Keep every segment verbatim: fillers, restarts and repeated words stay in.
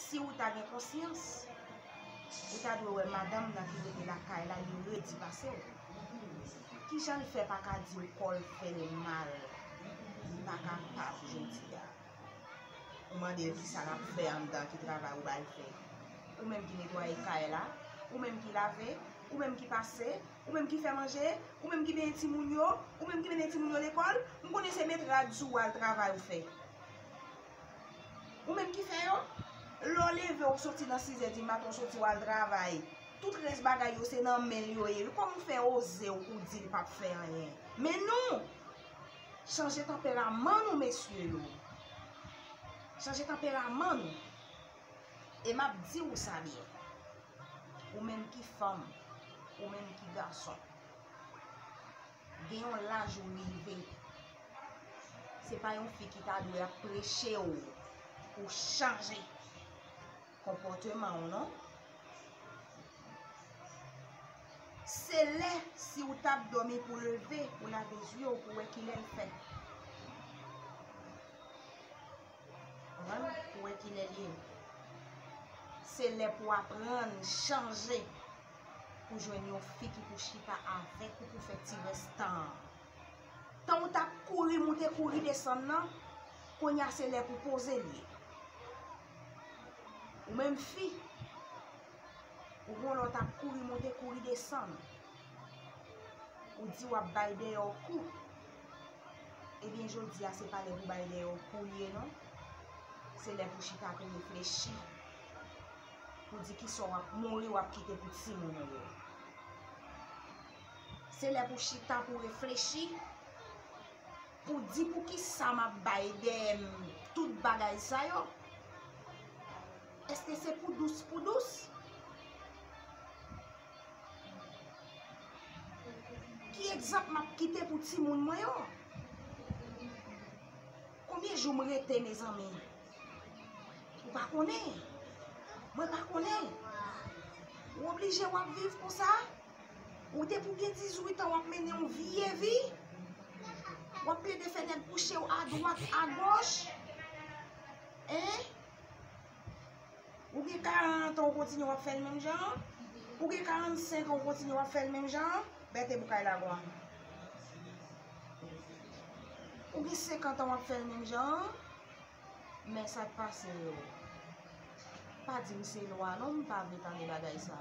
Si w ta gen konsyans, ou ta dwe wè madanm nan ki rete lakay la, li redi pase w. Kijan l fè pa ka di w kò l fè l mal, li pa kapab jodi a? Ou mande l kisa l ap fè anndan, ki travay ou ba l fè. Ou menm ki netwaye kay la, ou menm ki lave, ou menm ki pase, ou menm ki fè manje, ou menm ki benyen timoun yo, ou menm ki mennen timoun yo lekòl, m konnen se met rad sou w al travay ou fè. Ou menm ki fè yo. Lè w leve, w soti nan sizè di maten, w soti w al travay. Tout rès bagay yo, se nan men l yo ye. Kòman w fè oze w pou w di l p ap fè anyen? Men nou! Chanje tanperaman nou, mesye yo. Chanje tanperaman nou. E m ap di w sa byen. Ou menm ki fanm, ou menm ki gason, gen yon laj ou rive. Se pa yon fi ki ta dwe ap preche w pou chanje konpòteman w, non. Se lè, si w t ap dòmi pou leve, pou lave zye w, pou wè kilè l fè. Konprann? Pou wè kilè l ye. Se lè pou w aprann chanje, pou jwenn yon fi ki pou chita avèk ou pou fè ti rès tan an. Tan w t ap kouri moute, kouri desann nan, kounye a se lè pou poze l ye. Ou menm fi, ou gon lè w t ap kouri moute, kouri desann. Ou di w ap bay dèyè w kou. Ebyen, jodi a, se pa lè pou bay dèyè w kou l ye, non. Se lè pou chita, pou reflechi. Pou di kisa w ap mouri, w ap kite pou timoun ou yo. Se lè pou chita, pou reflechi. Pou di poukisa m ap bay dèyè m tout bagay sa yo. Èske se pou dous, pou dous? Ki egzanp m ap kite pou timoun mwen yo? Konbyen jou m rete, mezanmi? Ou pa konnen. Mwen pa konnen. Ou oblije w ap viv konsa? Ou te pou gen dizuit an, w ap mennen yon vye vi? W ap plede fè nèg kouche w adwat, agoch? Hein? Ou gen karant an, ou kontinye w ap fè l menm jan an? Ou gen karannsenk an, ou kontinye w ap fè l menm jan an? Bète boukay lagwa. Ou gen senkant an, w ap fè l menm jan an? Men sa k pase yo. Pa di m se lwa non, m pa vle tande bagay sa.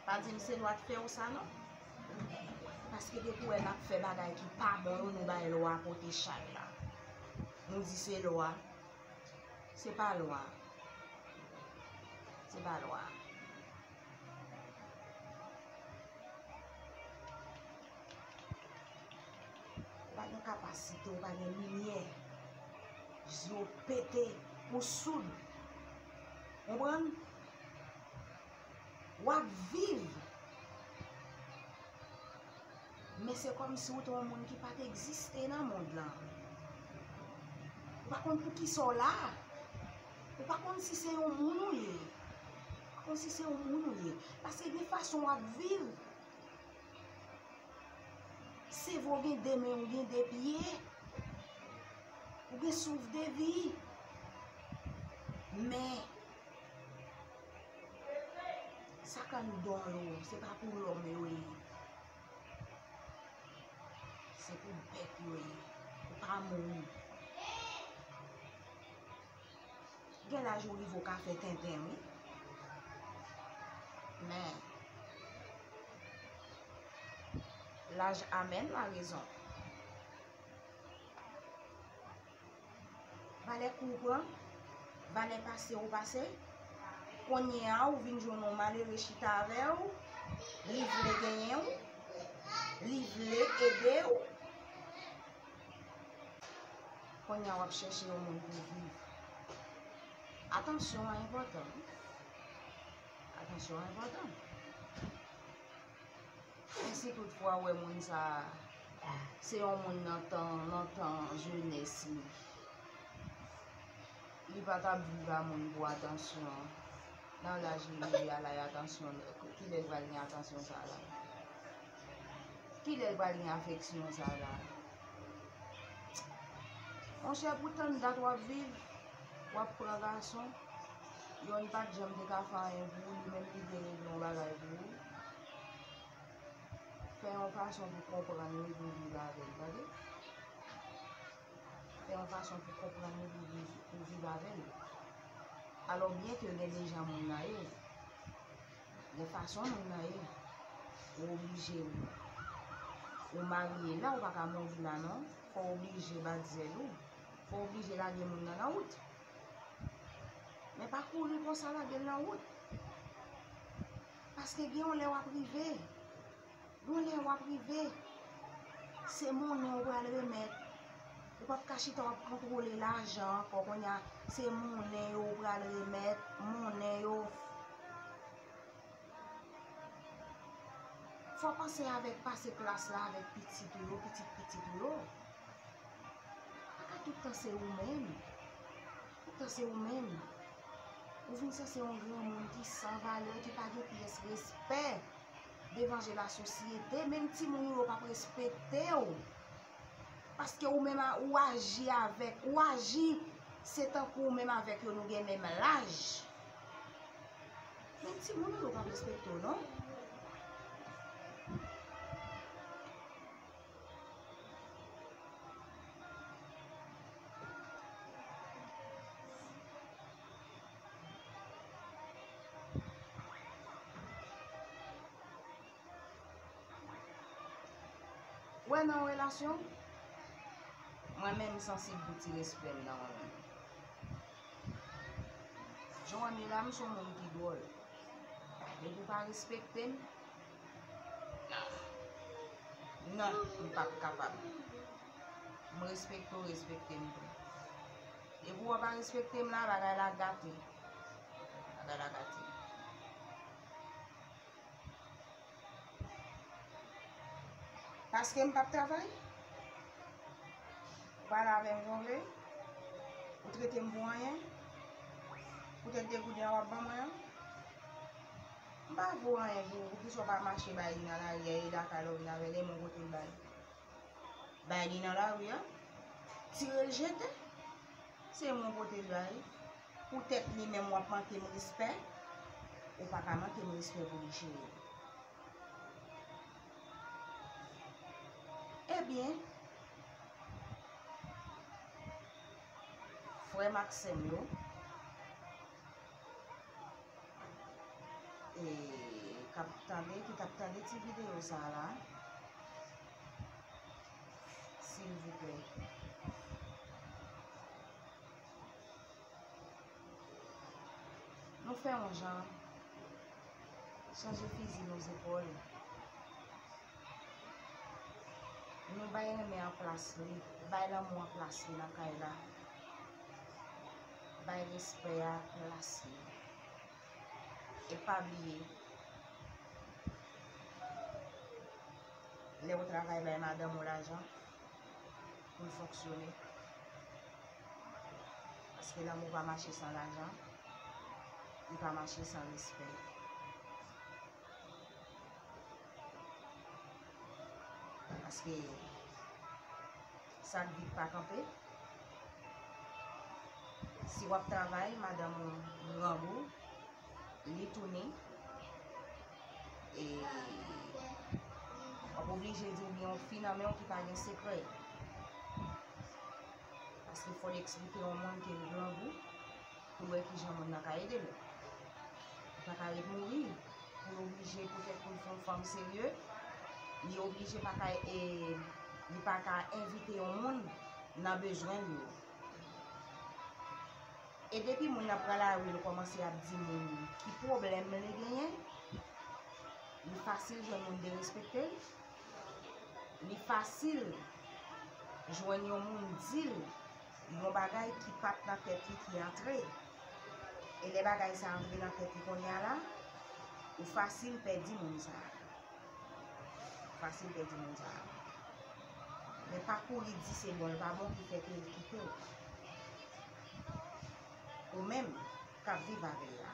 Pa di m se lwa k fè w sa non. Paske depi w wè n ap fè bagay ki pa bon yo, nou bay lwa pote chay la. Nou di se lwa. Se pa lwa. Se pa lwa. Ou pa gen kapasite, ou pa gen limyè. Je w pete, ou soud. Konprann? W ap viv. Men se kòmsi ou te yon moun ki pa t egziste nan mond lan. Ou pa konn poukisa w la. Ou pa konn si se yon moun ou ye. Ou pa konn si se yon moun ou ye. Paske gen fason w ap viv. Se vre w gen de men, w gen de pye, w gen souf de vi. Men, sa k anndan w yo, se pa pou lòm yo ye. Se pou bèt yo ye. Ou pa moun. Gen laj ou rive ou ka fè tenten, wi. Men, laj amèn larezon. Valè kou w pran, valè pase ou pase. Kounye a, ou vin jwenn yon malere chita avè w, li vle genyen w, li vle ede w. Kounye a w ap chèche yon moun pou viv. Atansyon an enpòtan wi. Atansyon an enpòtan. Men si toutfwa w wè moun sa a, se yon moun nan tan, nan tan jenès li, li pa t ap viv a moun pou atansyon. Nan laj li rive a la, e atansyon, kilè l pral gen atansyon sa la? Kilè l pral gen afeksyon sa la? Monchè, pou tann dat w ap viv, W ap pran gason, yonn pa t janm te ka fè anyen pou ou, li menm li te regle yon bagay pou ou. Fè yon fason pou konprann li, pou viv avè l, tande? Fè yon fason pou konprann li, pou viv, pou viv avè l. Alò, byen ke gen deja moun nan ye, gen fason moun nan ye, ou oblije, ou marye la, ou pa ka mouri la non, fò w oblije bat zèl ou, fò w oblije lage moun nan nan wout. Men pa kouri konsa lage l nan wout. Paske gen yon lè w ap rive. Gon lè w ap rive, se monnen w pral remèt. Ou p ap ka chita w ap kontwole lajan ankò. Kounye a, se monnen yo w pral remèt, monnen yo. Fò w panse avèk pase klas la, avèk pitit ou yo, pitit pitit ou yo. Pa ka tout tan se ou menm. Tout tan se ou menm. Ou vin sanse yon granmoun ki san valè, ki pa gen pyès respè devan je lasosyete. Menm timoun ou yo p ap respekte w. Paske ou menm a, ou aji avèk, ou aji, se tankou ou menm avèk yo nou gen menm laj. Menm timoun ou yo p ap respekte w non. Ou wè nan yon relasyon, mwen menm m sansib pou ti respè m nan mwen menm. Jan w wè m ye la, m se yon moun ki dwòl. Depi w pa respekte m, non, m p ap kapab. M respekte w, respekte m tou. Depi w pa respekte m la, bagay la gate. Bagay la gate. Paske m p ap travay? Ou pale avè m jan w vle? Ou trete m pou anyen? Poutèt de gouden an w ap ban mwen an? M pa vo anyen pou ou, poukisa w pa mache bay li nan lari a, e lakay la w vin avè l, e men w pote l bay. Bay li nan lari a, tire l jete. Se men w pote l bay. Poutèt li menm w ap manke m respè, ou pa ka manke m respè pou li cheri. Ebyen, frè m ak sè m yo, e, k ap tande, ki t ap tande ti videyo sa a la, silvouplè, nou fè yon jan, chanje fizi nou zepòl. Nou bay renmen an plas li, bay lanmou an plas li nan kay la. Bay respè a plas li. E pa bliye, lè w travay bay madanm ou lajan pou l fonksyone. Paske lanmou pa mache san lajan, li pa mache san respè. Paske sa k vit pa kanpe. Si w ap travay, madanm ou grangou, li tou ni, e w ap oblije di w gen yon fi nan men w ki pa gen sekrè. Paske fò l eksplike yon moun ke l grangou pou l wè kijan moun nan ka ede l. Li pa ka ret mouri pou l oblije, poutèt pou l fè yon fanm serye, li oblije pa ka, e, li pa ka envite yon moun nan bezwen l yo. E depi moun nan pran lari, l kòmanse ap di moun ki pwoblèm li genyen, li fasil jwenn moun derespekte l, li fasil jwenn yon moun di l yon bagay ki pa t nan tèt li ki antre. E lè bagay sa antre nan tèt li kounye a la, ou fasil pèdi moun sa a. Fasil pèdi moun sa a. Men pa kouri di se bon l pa bon ki fè ke l kite w. Ou menm k ap viv avè l la.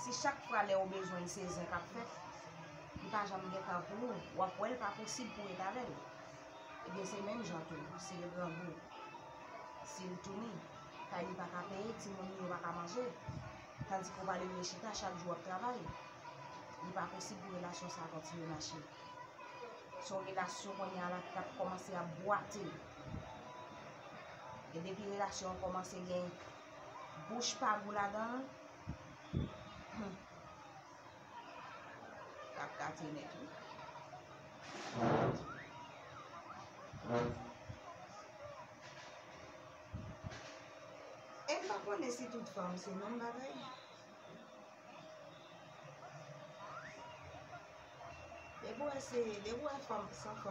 Si chak fwa lè w bezwen l se zen k ap fèt, li pa janm gen tan pou ou, w ap wè l pa posib pou w ret avè l. Ebyen se menm jan tou, si l grangou. Si l tounen, kay li pa ka peye, timoun li yo pa ka manje. Tandike w pral rive chita, chak jou w ap travay. Li pa posib pou relasyon sa a kontinye mache. Se yon relasyon kounye a la k ap kòmanse ap bwate. E depi relasyon an kòmanse gen bouch pa gou ladan l, hmm, l ap gate nèt wi. E m pa konnen si tout fanm se menm bagay. Depi w wè se, depi w wè fanm, se yon fanm